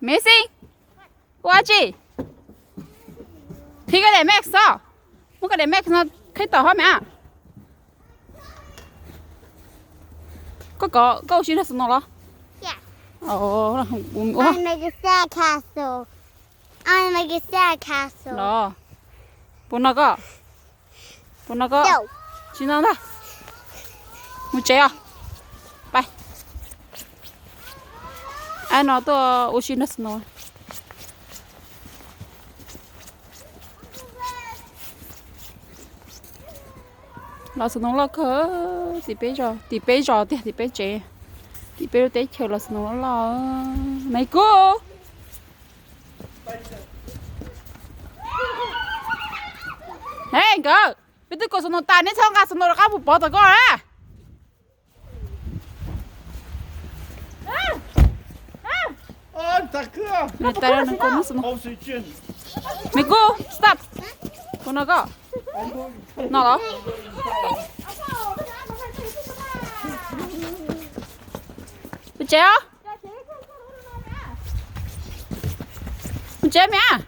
Amazing, ua dab tsi? Thib koj daim mask xwb, muab koj daim mask no qhib tawm hov mas. Koj kov, koj ua si nrog snow los? Puas no koj? Puas no koj? Tsis no ntag. Mus tsev os. Pais. Ab, no tuaj ua si nrog snow. Los snow loj kawg. Tim peb zos, tim peb zos tiag, tim peb tsev, tim peb lub teb chaws los snow loj loj. Nais Kub, he nkawd, peb twb kaus snow tas, neb txhob nqa snow rov qab mus pov tom koj na. Nais Kub, stop. Puas no koj? No los? Mus tsev os. Mus tsev mas.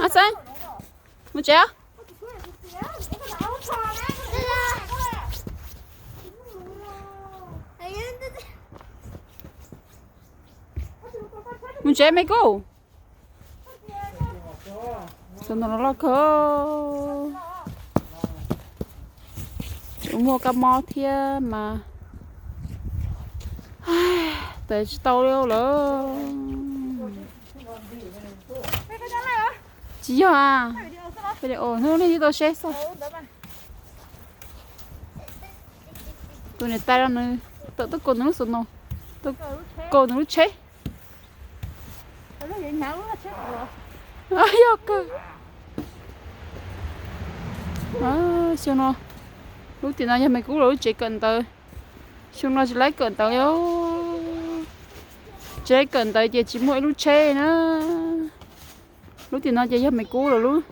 Ab, mus tsev os. Mus tsev me Kub. Snow no loj kawg. Tseem muaj kab mob thiab mas. Tawm tsis tau li lawm. Tsis yog a. Hnub nej twb tau seb xwb. Tus niam tais no nws tawm tuaj kaus nws lub snow, tuaj kaus nws lub tsheb. Yog kawg. Xyoo no, lub tim no yog me Kub lawv lub tsev kawm ntawv. Xyoo no tsis laib kawm ntawv li. Tsis laib kawm ntawv ces tsis muaj ib lub tsheb na. Lub tim no ces yog me Kub lawv lub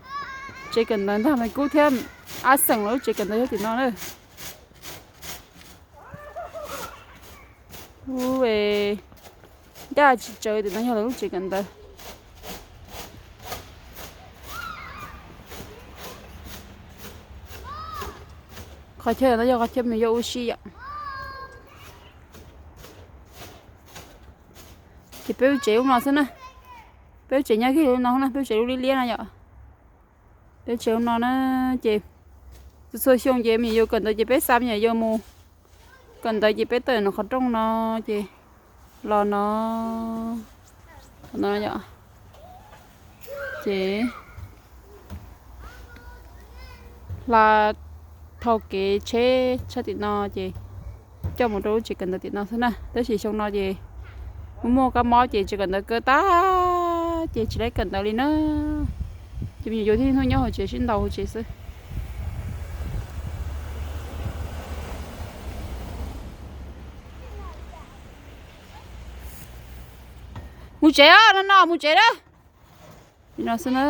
tsev kawm ntawv ntag, me Kub thiab Ab Xeem lawv lub tsev kawm ntawv yog tim no na. Lub ncaj tsis tsawv tim no yog lawv lub tsev kawm ntawv. Qhov chaw no yog qhov chaw me nyuam yaus ua si yom. Ces peb lub tsev lub no xwb na. Peb lub tsev nyob kiag lub no na, peb lub tsev lub liab liab no yom. Peb lub tsev lub no na, ces txhua txhua xyoo ces me nyuam yaus kawm ntawv ces peb xa me nyuam yaus mus kawm ntawv ces peb tawm no qhov rooj no ces los no, no yom. Ces hla dhau kev tsheb tshaj tim no ces coj mus rau lub tsev kawm ntawv tim no xwb na. Tab sis xyoo no ces muaj muaj kab mob ces tsev kawm ntawv kaw tag ces tsis laib kawm ntawv li na. Ces me nyuam yaus thiaj hnub nyob hauv tsev sib ntaus hauv tsev xwb. Mus tsev os, no no mus tsev na. Li no xwb na.